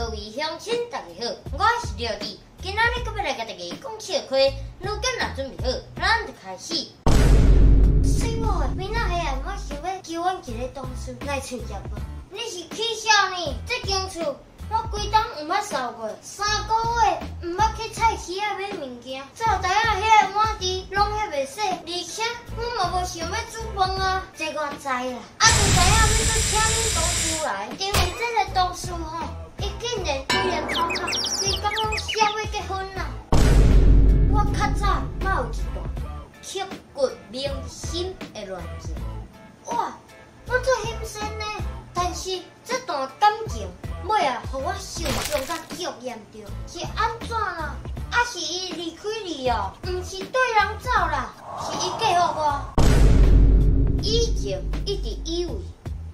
各位鄉親，大家好，我是廖弟，今仔日閣欲來共大家講笑話，汝囝若準備好，咱就開始。水某的，明仔彼暗我想欲求阮一个同事來厝食飯，你是起痟呢？這間厝我規冬毋捌掃過，3個月毋捌去菜市仔買物件，灶台仔彼个碗池攏還袂洗，而且阮嘛無想欲煮飯啊，這我知啦。啊，就知影欲閣請恁同事來，因為這个同事吼，伊竟然規臉頭殼，規工攏寫欲結婚啦。我較早捌有一段刻骨銘心的戀情，哇，我足欣羨呢。但是這段感情尾仔，予我受傷甲足嚴重，是按怎啦？啊是伊離開你哦？毋是對人走啦，是伊嫁予我。以前一直以為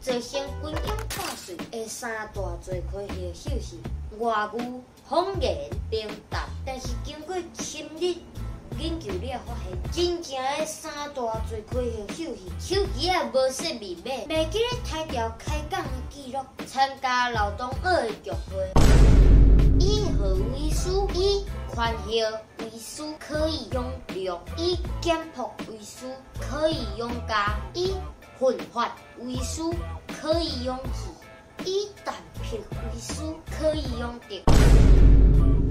造成婚姻破碎的三大罪魁禍首是外遇、謊言、平淡。但是經過深入研究了，發現真正的三大罪魁禍首是手機仔無設密碼、袂記咧抬掉開講的記錄、參加老同學的聚會。以和為師，以寬饒為師，可以養樂；以儉樸為師，可以養家；以奮發為師，可以養志；以淡泊為師，可以養德。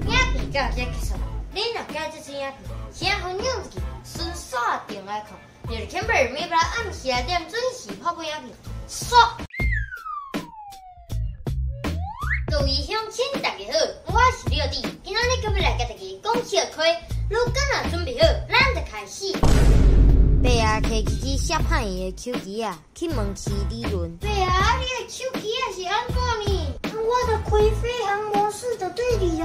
影片到這結束，恁若喜歡這支影片，請分享出去，順紲訂來看。日日每晡暗時6點準時發布影片。煞！各位鄉親，大家好，我是廖弟，今仔日閣欲來共大家講笑話，汝囝若準備好，咱就開始。爸仔提起支摔歹的手機仔，去問徐理論。爸仔，你的手機仔是按怎呢？我著開飛